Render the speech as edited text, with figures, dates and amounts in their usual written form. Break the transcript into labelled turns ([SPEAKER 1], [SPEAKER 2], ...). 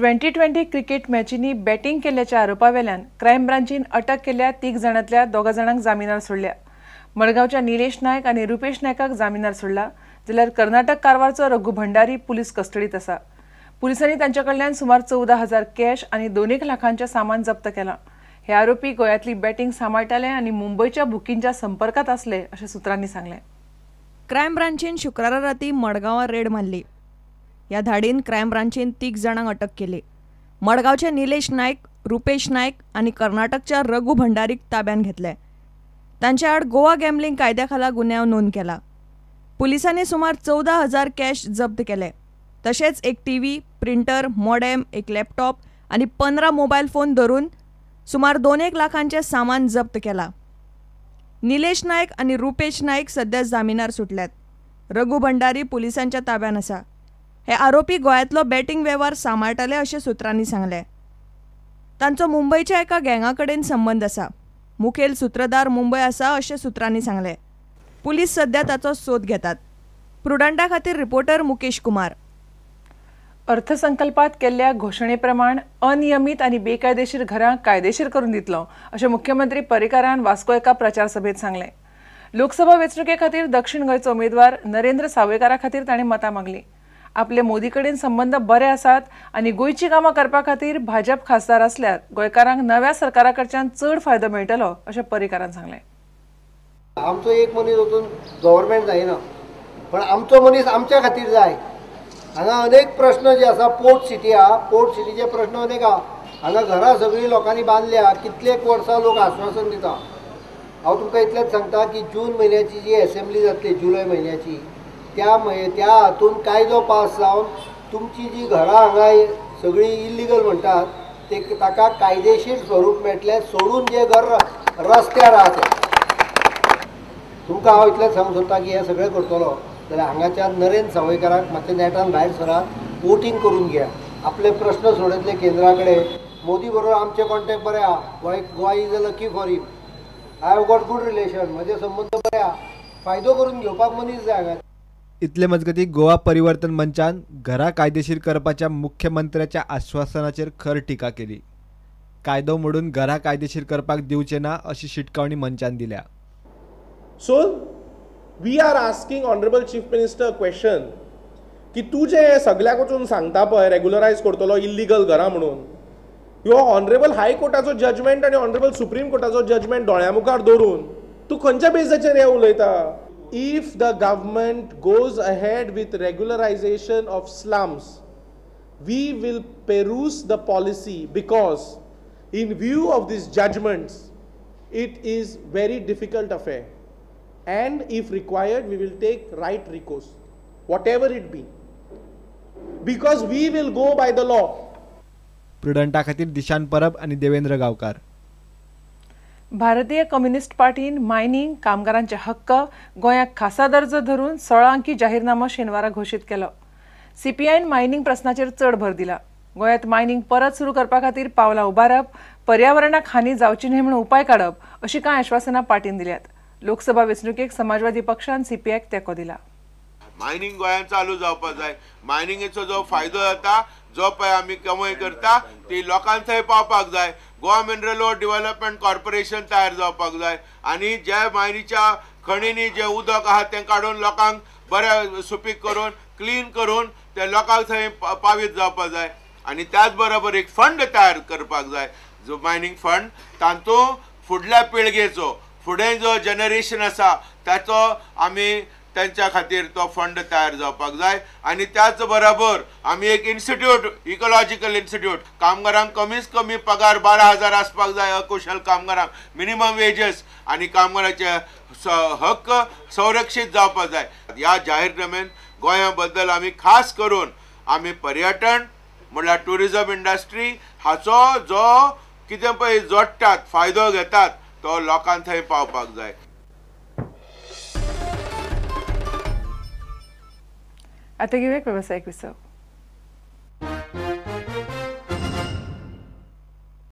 [SPEAKER 1] 20-20 cricket मॅचींनी batting केल्ल्याच्या आरोपावेल्यान crime ब्रांचीन अटक केल्ल्या 3 जाणांतल्या 2 जाणांक जामिनार सोडल्या. मडगांवच्या निलेश नायक आनी रुपेश नायकाक जामिनार सोडला, जाल्यार कर्नाटक कारवारचो रघु भंडारी पुलीस कस्टडीत आसा. पुलिसांनी तांच्या कडल्यान सुमार 14,000 कॅश आनी 2 लाखांचें सामान जप्त केलां. हे आरोपी गोंयांतली बॅटिंग सांबाळटाले आनी मुंबयच्या बुकींच्या संपर्कांत आसले अशें सुत्रांनी सांगलें.
[SPEAKER 2] क्रायम ब्रांचीन शुक्रारा राती मडगांवां रेड मारली. ह्या धाडीन क्रायम ब्रांचीन 3 जाणांक अटक केली. मडगांवचे निलेश नायक, रुपेश नायक आनी कर्नाटकच्या रघु भंडारीक ताब्यात घेतले. तांच्या आड गोवा गॅम्बलिंग कायद्या खाला गुन्यांव नोंद केला. पुलिसांनी सुमार 14,000 कॅश जप्त केले. तशेंच एक टीव्ही, प्रिंटर, मॉडेम, एक लॅपटॉप आनी 15 मोबायल फोन धरून सुमार 2 लाखांचें सामान जप्त केला. निलेश नायक आनी रुपेश नायक सध्या जामिनार सुटल्यात. रघु भंडारी पुलिसांच्या ताब्यात आसा. हे आरोपी गोंयांतलो बॅटिंग वेव्हार सांबाळटाले अशें सुत्रांनी सांगलें. तांचो मुंबयच्या एका गँगा कडेन संबंद आसा. मुखेल सूत्रधार मुंबय आसा अशें सुत्रांनी सांगलें. पुलीस सध्या ताचो सोद घेतात. प्रुडंटा खातीर रिपोर्टर मुकेश कुमार.
[SPEAKER 1] अर्थसंकल्पात केल्ल्या घोशणे प्रमाण अनियमीत आनी बेकायदेशीर घरां कायदेशीर करून दितलो अशें मुख्यमंत्री पर्रीकारान वास्को एका प्रचार सभेत सांगलें. लोकसभा वेंचणुके खातीर दक्षिण गोंयचो उमेदवार नरेंद्र सावयकारा खातीर ताणें मतां मागलीं. आपले मोदी कडेन संबंद बरे आसात आनी गोंयची कामां करपा खातीर भाजप खासदार आसल्यार गोंयकारांक नव्या सरकारा कडच्यान चड फायदो मेळटलो अशें पर्रीकारान सांगलें.
[SPEAKER 3] आमचो एक मनीस वचून गव्हर्मेंट जायना, पण आमचो मनीस आमच्या खातीर जाय. हांगा अनेक प्रश्न जे आसा, पोर्ट सिटी आहा, पोर्ट सिटीचे प्रश्न अनेक आहा. हांगा घरां सगळीं लोकांनी बांदल्या, कितलेक वर्सां लोक आश्वासन दिता. हांव तुमकां इतलेंच सांगता की जून म्हयन्याची जी एसेंब्ली जातली, जुलय म्हयन्याची, त्या हातून कायदो पास जावन तुमची जी घरां हांगा सगळीं इल्लिगल म्हणटात ते ताका कायदेशीर स्वरूप मेळटलें, सोडून जे घर रस्त्यार आहा ते. तुमकां हांव इतलेंच सांगूंक सोदता की हें सगळें करतलो जाल्यार हांगाच्या नरेंद्र सावयकाराक मातशें नेटान भायर सरात, वोटींग करून घेया, आपले प्रश्न सोडयतले केंद्रा कडेन. मोदी बरोबर आमचे कॉन्टेक्ट बरे आहा. Goa is a lucky for him. I have got good relation, म्हजे संबंद बरे आहा. फायदो करून घेवपाक मनीस जाय हांगा.
[SPEAKER 4] इतले मजगती गोवा परिवर्तन मंचान घरां कायदेशीर करपाच्या मुख्यमंत्र्याच्या आश्वासनाचेर खर टिका केली. कायदो मोडून घरां कायदेशीर करपाक दिवचे ना अशी शिटकावणी मंचान दिल्या.
[SPEAKER 5] So we are asking honourable chief minister question की तूं जें सगळ्याक वचून सांगता पळय रेगुलरायज करतलो इल्लिगल घरां म्हणून, ह्यो ऑनरेबल हायकोर्टाचो जजमेंट आनी ऑनरेबल सुप्रीम कोर्टाचो जजमेंट दोळ्या मुखार दवरून तूं खंयच्या बेजाचेर हें उलयता? If the government goes ahead with regularization of slums, we will peruse the policy because in view of these judgments, it is very difficult affair. And if required, we will take right recourse, whatever it be, because we will go by the law.
[SPEAKER 4] प्रुडंटा खातीर दिशान परब आणि देवेंद्र गावकार.
[SPEAKER 1] भारतीय communist पार्टीन mining कामगारांचे हक्क गोंयाक खासा दर्जो धरून 16 अंकी जाहीरनामो शेनवारा घोशीत केलो. सीपीआयन मायनिंग प्रस्नाचेर चड भर दिला. गोंयांत मायनिंग परत सुरू करपा खातीर पावलां उबारप, पर्यावरणाक हानी जावची न्हय म्हणून उपाय काडप अशी कांय आश्वासनां पार्टीन दिल्यात. लोकसभा वेंचणुकेक समाजवादी पक्षान सीपीआयक तेंको दिला.
[SPEAKER 6] मायनिंग गोंयांत चालू जावपाक जाय. मायनिंगेचो जो फायदो जाता, जो पळय आमी कमय करता ती लोकां थंय पावपाक जाय. गोवा मिनरल डेव्हलपमेंट कॉर्पोरेशन तयार जावपाक जाय आनी जे मायनीच्या खणींनी जें उदक आहा तें काडून लोकांक बरें सुपीक करून क्लीन करून ते लोकांक थंय पावीत जावपाक जाय. आनी त्याच बरोबर एक फंड तयार करपाक जाय, जो मायनिंग फंड, तातूंत फुडल्या पिळगेचो, फुडें जो जनरेशन आसा ताचो आमी त्यांच्या खातीर तो फंड तयार जावपाक जाय. आनी त्याच बरोबर आमी एक इन्स्टिट्यूट, इकोलॉजिकल इन्स्टिट्यूट, कामगारांक कमीच कमी पगार 12,000 आसपाक जाय, अकुशल कामगारांक मिनिमम वेजेस आनी कामगारांचे हक्क संरक्षीत जावपाक जाय. ह्या जाहीरनाम्यान गोंया बद्दल आमी खास करून आमी पर्यटन म्हणल्यार ट्युरिजम इंडस्ट्री हाचो जो कितें पळय जोडटात, फायदो घेतात तो लोकां थंय पावपाक जाय.
[SPEAKER 1] आता घेऊया एक व्यावसायिक विसव.